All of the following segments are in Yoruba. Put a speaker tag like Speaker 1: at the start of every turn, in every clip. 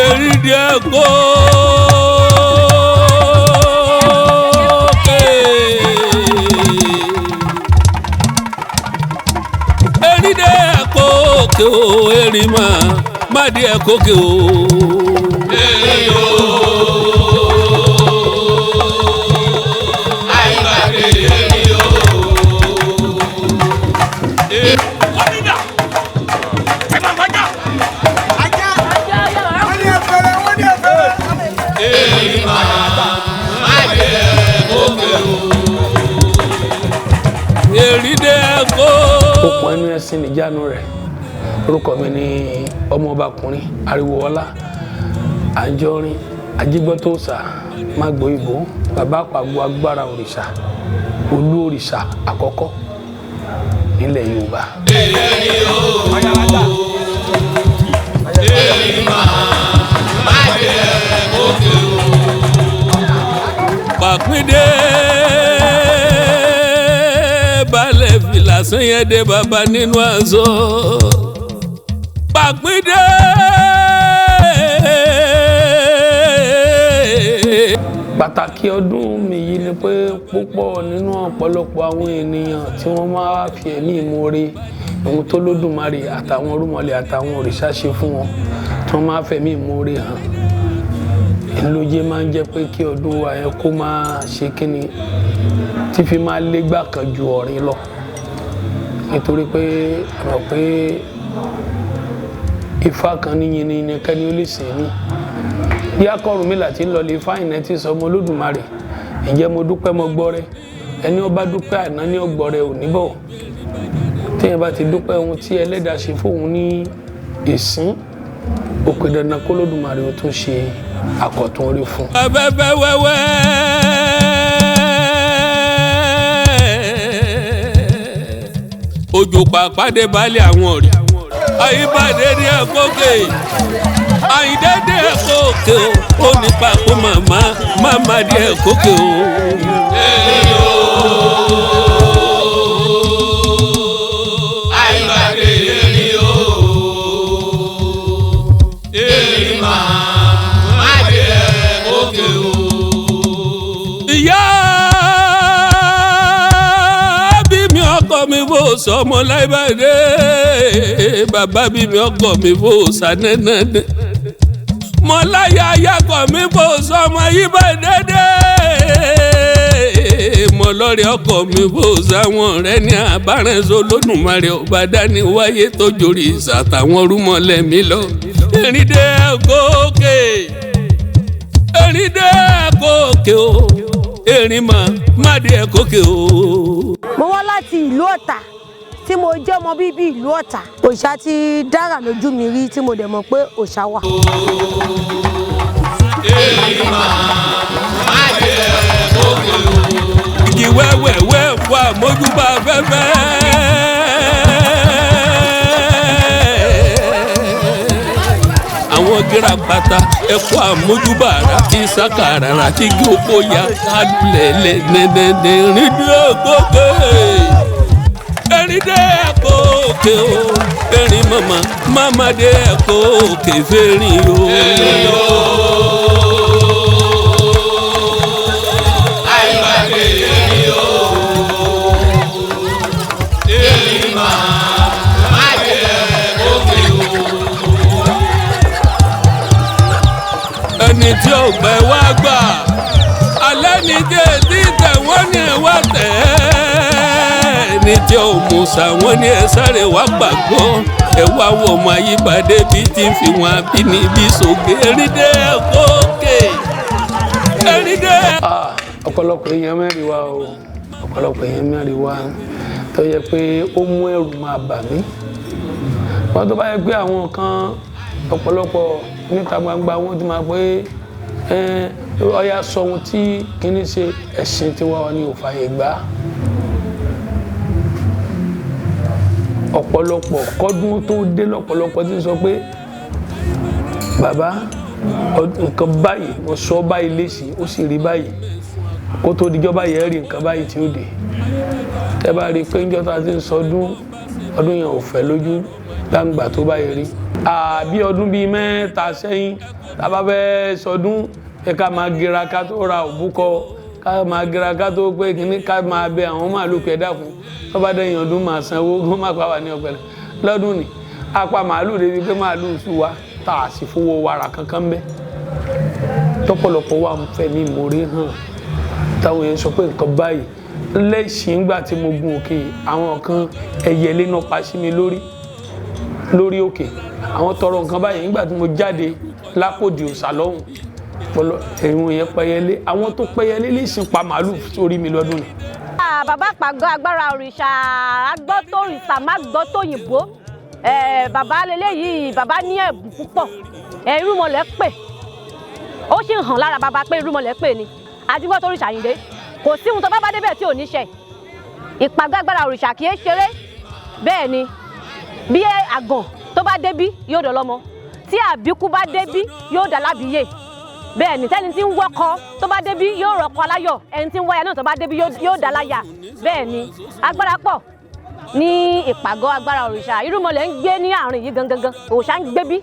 Speaker 1: Eridi ẹ̀kọ́kẹ́. Eridi ẹ̀kọ́kẹ́ o, erima má di ẹ̀kọ́kẹ́ o. Eridi ẹ̀kọ́.
Speaker 2: Okùn ẹnu ẹṣin níjánu rẹ̀. Orúkọ mi ni ọmọọbakùnrin Ariwoọlá Anjọrin Ajígbọ́tòòṣà Mágbóìbó, bàbá àpàgọ́ agbára òrìṣà, olú òrìṣà àkọ́kọ́ nílẹ̀ Yorùbá.
Speaker 1: Pàpíndé balẹ̀ fìlà sanyẹ́dẹ́ bàbá nínú aṣọ. Pàpíndé.
Speaker 2: Pàtàkì ọdún mi yìí ni pé púpọ̀ nínú ọ̀pọ̀lọpọ̀ àwọn ènìyàn tí wọ́n máa fi ẹ̀mí ìmoore ohun tó lódùmarè àtàwọn orúmọlẹ̀ àtàwọn òrìṣà ṣe fún wọn, tí wọ́n máa fẹ̀mí ìmoore hàn, ńlójé máa ń jẹ́ pé kí ọdún wa yẹn kó máa ṣe kíni tí fi máa légbà kan ju ọ̀rin lọ, nítorí pé àmọ̀ pé ifá kan ní yìnyín kẹ́ni ó lè sìn ní bí akọrùnmílà tí ń lọ lè fáyìn tí sọ ọmọ Olódùmarè. Ǹjẹ́ mo dúpẹ́ mo gbọ́rẹ́, ẹni ó bá dúpẹ́ àná ní ọgbọ́rẹ́ ò níbọ̀. Téèyàn bá ti dúpẹ́ ohun tí ẹlẹ́dàá ṣe fóun ní ìsín, ó pé dandan kó Olódùmarè ó tún ṣe àkọ̀tun orí fún un.
Speaker 1: Afẹ́fẹ́ wẹ́wẹ́ òjò pàpàdé balẹ̀ àwọn ọ̀rẹ́ àyíbàdé ní ẹ̀kọ́kẹ́ àyíndé dé ẹ̀kọ́kẹ́ o, ó ní pàkó màmá màmá dé ẹ̀kọ́kẹ́ o. Ìyá bí mi ọkọ mi bò sọmọ láìbàdé, bàbá bí mi ọkọ mi bò sànẹ́nẹ́dẹ́, mọ̀láyà ayakọ̀ mi bò sọmọ yíbàdédé, mọ̀lọ́rẹ̀ ọkọ mi bò sáwọn ọ̀rẹ́ ní àbárẹ̀sọ Olódùmarè ọba dání wáyé tó jorí ìsàtàwọn rúmọlẹ̀ mi lọ. Erinde ẹ̀kọ́kẹ́, erinde ẹ̀kọ́kẹ́ o, erin mọ̀ má dé ẹ̀kọ́kẹ́ o.
Speaker 3: Mo wá láti ìlú Ọ̀tà tí mo jẹ́ ọmọ bíbí ìlú Ọ̀tà. Òòṣà ti dára lójú mi rí tí mo dẹ̀ mọ̀ pé òòṣà wà.
Speaker 1: Igi wẹ́wẹ́wẹ́ wà mójúbà fẹ́fẹ́. Àwọn gíra bàtà ẹ̀kọ́ àmójúbà rà kí sákàrà rà tí kí oko ya kálulẹ̀ nẹ́nẹ́nẹ́ rídìí ògógè. Erin dé ẹ̀kọ́ òkè o, erin màmá màmá dé ẹ̀kọ́ òkè fẹ́rin o. Ẹni tí ò gbẹ wá gbà alẹ́ ní déédéé tẹ̀ wọ́n ní ẹ wá tẹ̀ ẹ́, ẹni tí ò mùsà wọ́n ní ẹ sáré wá gbàgbọ́, ẹ wá wọ ọmọ ayípadé bí tí ń fi wọn abínibí sògè. Erídé ẹ̀kọ́kè, erídé.
Speaker 2: Ọ̀pọ̀lọpọ̀ èèyàn mẹ́rin wá o, ọ̀pọ̀lọpọ̀ èèyàn mẹ́rin wá tó yẹ pé ó mú ẹ̀rù máa bà mí. Wọ́n tó bá yẹ pé àwọn kan ọ̀pọ̀lọpọ̀ níta gbangba wọ́n ti máa pé ọya sọ ohun tí kìíní ṣe, ẹ̀sìn tiwa ni ò fààyè gbà. Ọ̀pọ̀lọpọ̀ kọ́dún tó dé lọ́pọ̀lọpọ̀ ti sọ pé bàbá nǹkan báyìí mo sọ báyìí léṣe ó sì rí báyìí, kó tó dijọ́ báyìí ẹ̀ rí nǹkan báyìí tí ó dé. Tẹ́ bá rí i pé níjọ́ tá a ti ń sọdún, ọdún yẹn ò fẹ́ lójú. Gbangba tó báyìí rí àbí ọdún bíi 3 sẹ́yìn, tá a bá fẹ́ sọdún ẹ ká máa gera ká tó ra òbúkọ, ká máa gera ká tó pé kínní, ká máa bẹ àwọn màálù pé dákun, tó bá dẹ̀yìn ọdún máa sanwó kó má pa wà ní ọ̀pẹ̀lẹ̀. Lọ́dún ni apá màálù débi pé màálù sú wa, tá a sì fowó wàrà kankan bẹ́. Tọ́pọ̀lọpọ̀ wà ń fẹ́ mi mórí hàn táwọn yẹn sọ pé nǹkan báyìí lẹ́sìn. Ìgbà tí mo gun òkè, àwọn kan ẹyẹlé náà pa sí mi lórí lórí òkè, àwọn tọrọ nǹkan báyìí. Nígbà tí mo jáde lápòdì òòsà lọ́hùn, ẹ̀wọ̀n yẹn pẹyẹlé, àwọn tó pẹyẹlé lè sìn pa màálù sórí mi lọ́dún ni.
Speaker 4: Bàbá pàgọ́ agbára òrìṣà, agbọ́ tó òrìṣà má gbọ́ tó òyìnbó. Bàbá lélẹ́yìí, bàbá ní ẹ̀bùn púpọ̀. Irúnmọlẹ̀ pè, ó sì hàn lára bàbá pé irúnmọlẹ̀ pè ni àdìgbọ́ tó òrìṣà Àyìndé. Kò sí ohun tó bá bá débẹ̀ tí ò ní ṣe. Ìpàgọ́ agbára òrìṣà kì í ṣeré. Bẹ́ẹ̀ ni, bí àgàn tó bá débí yóò dọ̀lọ́mọ, tí àbíkú bá débí yóò dà lábíyè. Bẹ́ẹ̀ ni, tẹ́ni tí ń wọ́kọ tó bá débí yóò rọ́kọ aláyọ̀, ẹni tí ń wáyà náà tó bá débí yóò dà láyà. Bẹ́ẹ̀ ni, agbára pọ̀ ní ìpàgọ́ agbára òrìṣà. Irúnmọlẹ̀ ń gbé ní àárín yìí gangan, òòṣà ń gbé bí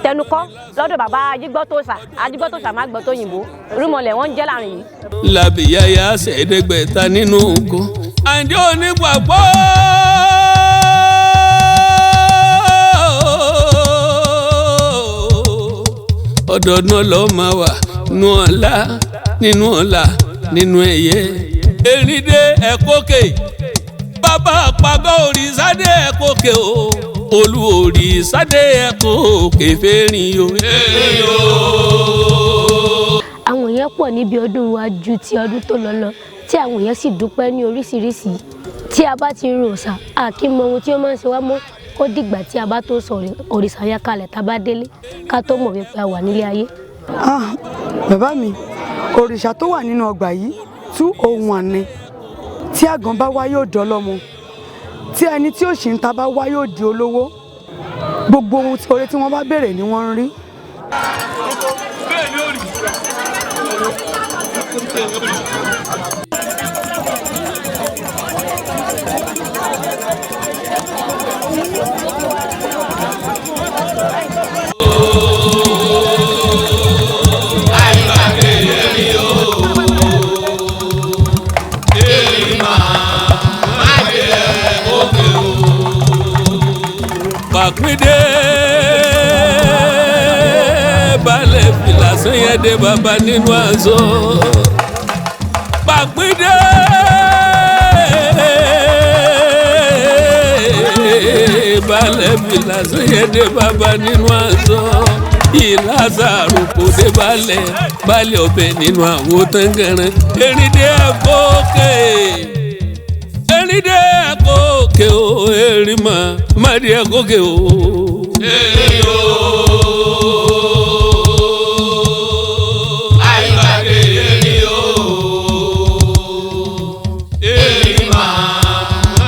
Speaker 4: tẹnukọ́ lọ́dọ̀ bàbá Ajígbọ́tòṣà, Ajígbọ́tòṣà má gbọ́ tóyìnbó. Irúnmọlẹ̀ wọ́n ń jẹ́ láàrin yìí.
Speaker 1: Làbíyáyá ṣẹ̀ẹ́dẹ́gbẹ̀ta nínú oko àǹdí onígbàgbọ́. Ọdọọdún ló máa wà nú ọ̀la, nínú ọ̀la, nínú ẹ̀yẹ. Erindé ẹ̀kọ́kè, bàbá àpàgọ́ òrìṣàdé ẹ̀kọ́kè o, olú òrìṣàdé ẹ̀kọ́kè fẹ́rin o.
Speaker 3: Àwọn èèyàn pọ̀ níbi ọdún wa ju ti ọdún tó lọ lọ, tí àwọn èèyàn sì dúpẹ́ ní oríṣiríṣi. Tí a bá ti rin òòṣà, a kì í mọ ohun tí ó máa ń ṣe wá mọ́. Ó dìgbà tí a bá tó sọ òrìṣà yẹn kalẹ̀, tá a bá délé, ká tó mọ̀ wípé a wà nílé ayé.
Speaker 5: Bàbá mi, òrìṣà tó wà nínú ọgbà yìí 201 ni. Tí àgàn bá wá yóò dọlọ́mọ, tí ẹni tí òṣì ń ta bá wá yóò di olówó. Gbogbo ohun tí oore tí wọ́n bá béèrè ni wọ́n ń rí.
Speaker 1: Pàpíndé balẹ̀ fìlà sẹ́yẹ́dẹ́ bàbá nínú aṣọ. Pàpíndé balẹ̀ fìlà sẹ́yẹ́dẹ́ bàbá nínú aṣọ. Ìlàsàrò kò dé balẹ̀ balẹ̀ ọbẹ̀ nínú àwo tẹ́ngẹ̀rẹ́. Erindé ẹ̀kọ́kẹ́, erindé ẹ̀kọ́kẹ́ o, erinmọ̀ mádìí ẹ̀kọ́kẹ́ o. Erin o. Àìbàdé erin o. Erinmọ̀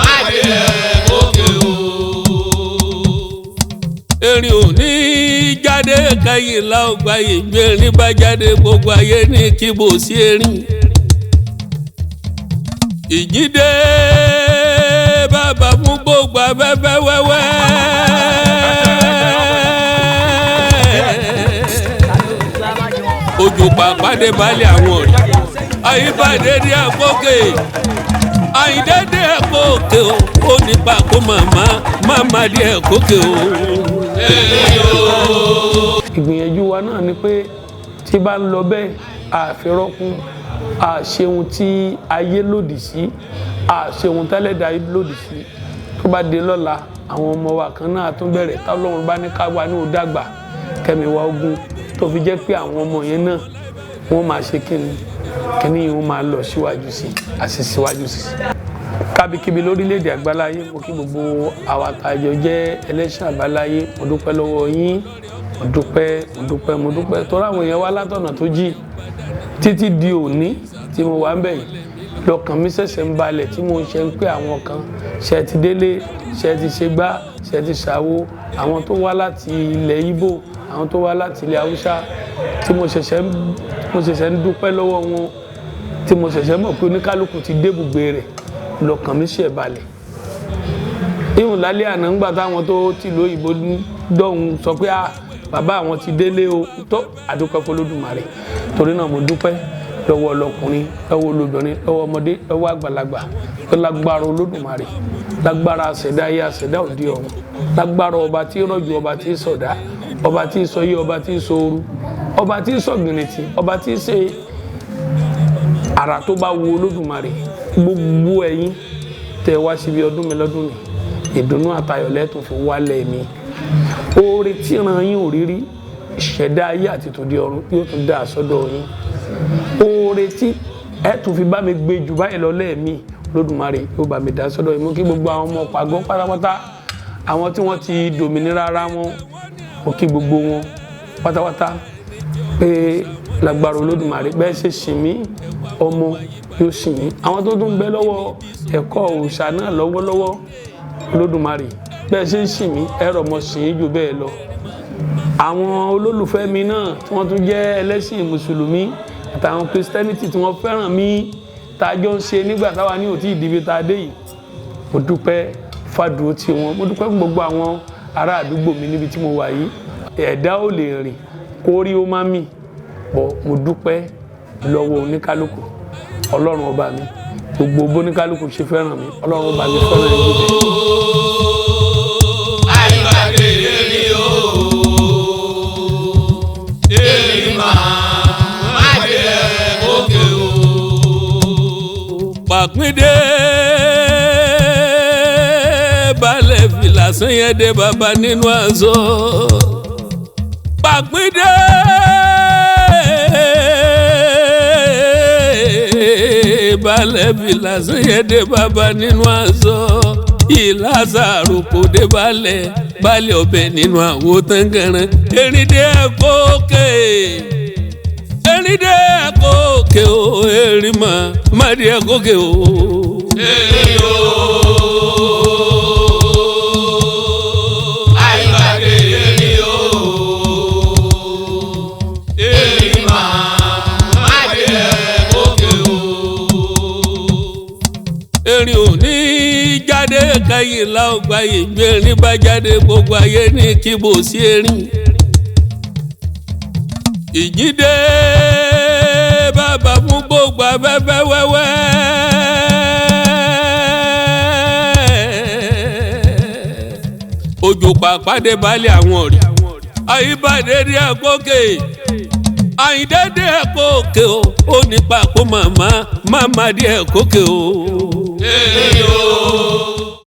Speaker 1: mádìí ẹ̀kọ́kẹ́ o. Erin ò ní jáde kẹ́yìn láògbà ìgbé erin bá jáde gbogbo ayé ní kíbo sí erin. Ìjídé bàbá fún gbogbo afẹ́fẹ́ wẹ́wẹ́. Ojú pàpàdé balẹ̀ àwọn ọ̀rẹ́. Àyíbàdé ní àkókè. Àyíndé dé àkókè o. Ó ní pàkó màmá màmá dé àkókè o.
Speaker 2: Ìgbìyànjú wa náà ni pé tí bá ń lọ bẹ́ẹ̀, àfirọ́kùn àṣehun tí ayé lòdì sí, àṣehun tẹ́lẹ̀dá lòdì sí. Tó bá dé lọ́la, àwọn ọmọ wa kan náà tún bẹ̀rẹ̀. Tọ́lọ́run bá ní ká wa ní òdàgbà kẹ́mi wa ogun, tó fi jẹ́ pé àwọn ọmọ yẹn náà wọ́n máa ṣe kíni kíní yìí, wọ́n máa lọ síwájú sí àti síwájú sí. Kábíkíbi lórílẹ̀‐èdè àgbáláyé, mo kí gbogbo àwa tá a jọ jẹ́ ẹlẹ́sìn àbáláyé. Mo dúpẹ́ lọ́wọ́ yín, mo dúpẹ́, mo dúpẹ́, mo dúpẹ́ torí àwọn èèyàn wá látọ̀nà tó jì títí di òní tí mo wà ń bẹ̀ yìí. Lọ́kàn mi ṣẹ̀ṣẹ̀ ń balẹ̀ tí mo ń ṣe ń pé àwọn kan ṣe ti délé, ṣe ti ṣe gbá, ṣe ti ṣàwo, àwọn tó wá láti ilẹ̀ Ìgbò, àwọn tó wá láti ilẹ̀ Haúsá, tí mo ṣẹ̀ṣẹ̀ ń dúpẹ́ lọ́wọ́ wọn, tí mo ṣẹ̀ṣẹ̀ mọ̀ pé oníkálukú ti débùgbé rẹ̀, lọ́kàn mi ṣẹ̀ balẹ̀. Ìhùn lálẹ́ àná ńgbà táwọn tó tìlú òyìnbó dọ̀hún sọ pé bàbá àwọn ti délé o, tó àdúpẹ́ f'Olódùmarè. Torí náà mo dúpẹ́ lọ́wọ́ ọlọ́kùnrin, lọ́wọ́ olóbìnrin, lọ́wọ́ ọmọdé, lọ́wọ́ àgbàlagbà, tó lágbára Olódùmarè, lágbára àṣẹ̀dá ayé, àṣẹ̀dá òde ọ̀run, lágbára ọba tí rọ̀jò, ọba tí sọ̀dá, ọba tí sọyé, ọba tí sooru, ọba tí sọ̀gìnìtì, ọba tí ṣe àrà tó bá wu Olódùmarè. Gbogbo ẹ̀yin tẹ́ wá síbi ọdún mi lọ́dún ni, ìdùnnú àtayọ̀ lẹ́tùn fi wálẹ̀ mi. Oore tí ràn yín òrírí, ìṣẹ̀dá ayé àti tòde ọ̀run yóò tún dá àsọdọ̀ yín. Oore tí ẹ tún fi bá mi gbé jù báyìí lọ lẹ́ẹ̀mí, Olódùmarè yóò bá mi dá sọ́dọ̀ yín. Mo kí gbogbo àwọn ọmọ pàgọ́ pátápátá, àwọn tí wọ́n ti dòmìnira ara wọn, mo kí gbogbo wọn pátápátá pé lágbára Olódùmarè, bẹ́ẹ̀ ṣe sìn mí ọmọ yóò sìn yín. Àwọn tó tún bẹ lọ́wọ́ ẹ̀kọ́ òòṣà náà lọ́wọ́lọ́wọ́, Olódùmarè bẹ́ẹ̀ ṣe ń sìn mí ẹ̀rọ mọ̀ sìn yín jù bẹ́ẹ̀ lọ. Àwọn olólùfẹ́ mi náà tí wọ́n tún jẹ́ ẹlẹ́sìn mùsùlùmí àtàwọn Christianity tí wọ́n fẹ́ràn mi, tá a jọ ń ṣe nígbà táwa ní òtí ìdíbi tá a dé yìí, mo dúpẹ́ fàdúró tí wọn. Mo dúpẹ́ fún gbogbo àwọn ará àdúgbò mi níbi tí mo wà yìí. Ẹ̀dá ò lè rìn kó rí ó má mì bọ̀. Mo dúpẹ́ lọ́wọ́ oníkálukú. Ọlọ́run ọba mi, gbogbo bóníkálukú ṣe fẹ́ràn mi, Ọlọ́run ọba mi fẹ́ràn ẹ̀yìn bẹ́ẹ̀.
Speaker 1: Àìbàdé erin o, erin máa jẹ òkè o. Pàpíndé balẹ̀ fìlà sanyẹ́dé bàbá nínú aṣọ. Pàpíndé balẹ̀ fìlà sanyẹ́dé bàbá nínú aṣọ. Ìlàsàrò kò dé balẹ̀ balẹ̀ ọbẹ̀ nínú àwo tẹ́ngẹ̀rẹ́. Erin dé ẹ̀kọ́ òkè, erin dé ẹ̀kọ́ òkè o, erin mà má dé ẹ̀kọ́ òkè o. Erin o, àìbàdé erin o, erin mà má dé ẹ̀kọ́ òkè o. Erin ò ní jáde kẹyìn láògbà ìgbé erin bá jáde, gbogbo ayé ní kíbo sí erin. Ìjídé bàbá fún gbogbo afẹ́fẹ́ wẹ́wẹ́. Òjò pàpàdé balẹ̀ àwọn ọ̀rẹ́. Àyíbàdé dé àkókè, àyíndé dé àkókè o, ó ní pàkó màmá màmá dé àkókè o. Erin o.